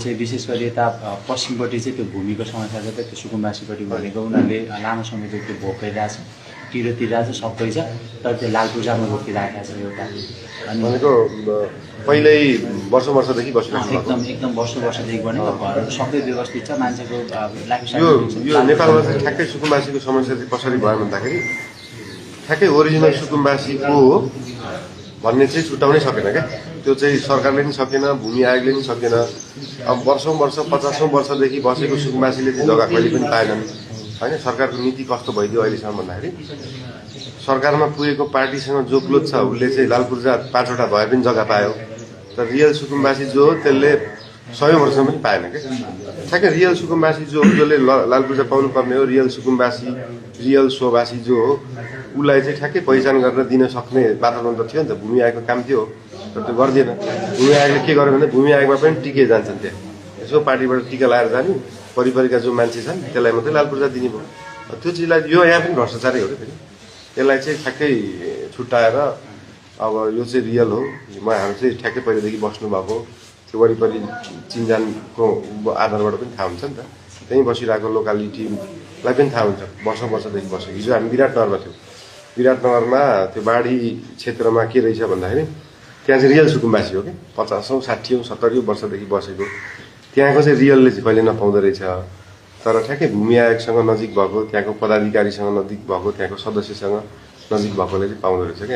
चाहिँ विशेष गरी यता पश्चिमपट्टि चाहिँ त्यो भूमिको समस्या छ त्यो सुकुम्बासीपट्टि भनेको उनीहरूले लामो समयदेखि त्यो भोग गरिरहेछ तिरतिरहेछ सबै छ तर त्यो लाल पूजामा रोकिराखेको छ एउटा अनि भनेको पहिल्यै वर्षदेखि बसिरहेको एकदम वर्षदेखि बनेको घरहरू सबै व्यवस्थित छ मान्छेको यो नेपालमा चाहिँ ठ्याक्कै सुकुम्बासीको समस्या चाहिँ कसरी भयो भन्दाखेरि ठ्याक्कै ओरिजिनल सुकुम्बासीको हो भन्ने चाहिँ छुट्याउनै सकेन क्या त्यो चाहिँ सरकारले पनि सकेन भूमि आयोगले पनि सकेन अब वर्षौं 50औं वर्षदेखि बसेको सुकुम्बासीले चाहिँ जग्गा कहिले पनि पाएनन् होइन सरकारको नीति कस्तो भइदियो अहिलेसम्म भन्दाखेरि सरकारमा पुगेको पार्टीसँग जो क्लोज छ उसले चाहिँ लाल पूर्जा 5वटा भए पनि जग्गा पायो तर रियल सुकुम्बासी जो हो त्यसले 100 वर्षसम्म पनि पाएन क्या ठ्याक्कै रियल सुकुम्बासी जो हो जसले लाल पूर्जा पाउनु पर्ने हो रियल सुकुम्बासी रियल स्ववासी जो हो उसलाई चाहिँ ठ्याक्कै पहिचान गर्न दिन सक्ने वातावरण त थियो नि त भूमि आयोगको काम थियो तर त्यो गर्दैन भूमि आयोगले के गर्यो भने भूमि आयोगमा पनि टिके जान्छन् त्यहाँ यसो पार्टीबाट टिका लगाएर जाने परिपरिका जो मान्छे छन् त्यसलाई मात्रै लाल पूर्जा दिने भयो त्यो चिजलाई यो यहाँ पनि भ्रष्टाचारै हो फेरि यसलाई चाहिँ ठ्याक्कै छुट्याएर अब यो चाहिँ रियल हो हाम्रो चाहिँ ठ्याक्कै पहिलेदेखि बस्नुभएको त्यो वरिपरि चिनजानको आधारबाट पनि थाहा हुन्छ नि त त्यहीँ बसिरहेको लोकालिटीलाई पनि थाहा हुन्छ वर्षदेखि बसेको हिजो हामी विराटनगरमा थियौँ विराटनगरमा त्यो बाढी क्षेत्रमा के रहेछ भन्दाखेरि त्यहाँ चाहिँ रियल सुकुम्बासी हो कि 50औं 60औं 70औं वर्षदेखि बसेको त्यहाँको चाहिँ रियलले चाहिँ कहिले नपाउँदो रहेछ तर ठ्याक्कै भूमि आयोगसँग नजिक भएको त्यहाँको पदाधिकारीसँग नजिक भएको त्यहाँको सदस्यसँग नजिक भएकोले चाहिँ पाउँदो रहेछ क्या